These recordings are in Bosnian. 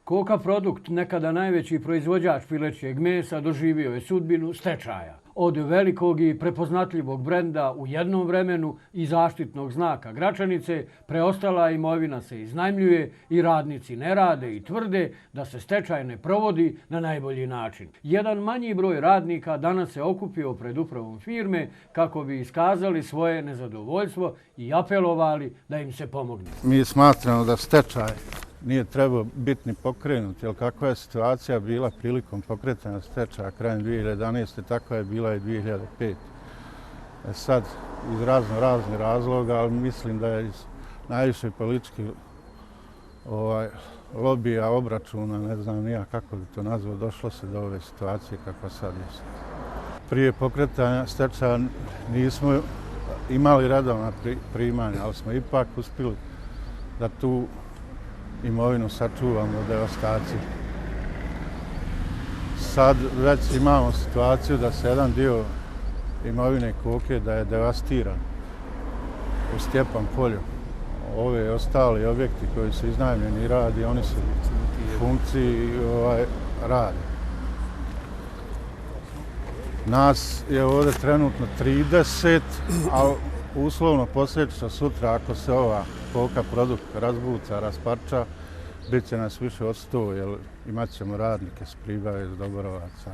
Koka Produkt, nekada najveći proizvođač pilećeg mesa, doživio je sudbinu stečaja. Od velikog i prepoznatljivog brenda u jednom vremenu i zaštitnog znaka Gračanice, preostala imovina se iznajmljuje i radnici ne rade i tvrde da se stečaj ne provodi na najbolji način. Jedan manji broj radnika danas se okupio pred upravom firme kako bi iskazali svoje nezadovoljstvo i apelovali da im se pomogne. Mi smatramo da stečaj nije trebao biti ni pokrenut, jer kakva je situacija bila prilikom pokretanja stečaja krajem 2011. takva je bila i 2005. Sad, iz raznih razloga, ali mislim da je iz najviše političkih lobija, obračuna, ne znam nija kako bi to nazvao, došlo se do ove situacije kakva sad je. Prije pokretanja stečaja nismo imali redovna primanja, ali smo ipak uspjeli da tu imovinu sačuvamo od devastacije. Sad već imamo situaciju da se jedan dio imovine Koke da je devastiran u Stjepan polju. Ove ostali objekti koji su iznajmljeni i radi, oni su u funkciji radi. Nas je ovdje trenutno 30, a uslovno posljedično sutra ako se ova Koka Produkt razbuca, rasparča, bit će nas više od 100, jer imat ćemo radnike s Pribave, s Dobrovaca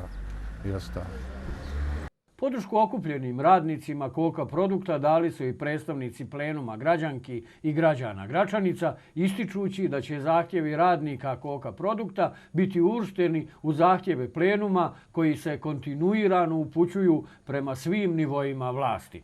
i ostalo. Podršku okupljenim radnicima Koka Produkta dali su i predstavnici plenuma građanki i građana Gračanica, ističući da će zahtjevi radnika Koka Produkta biti uvršteni u zahtjeve plenuma koji se kontinuirano upućuju prema svim nivoima vlasti.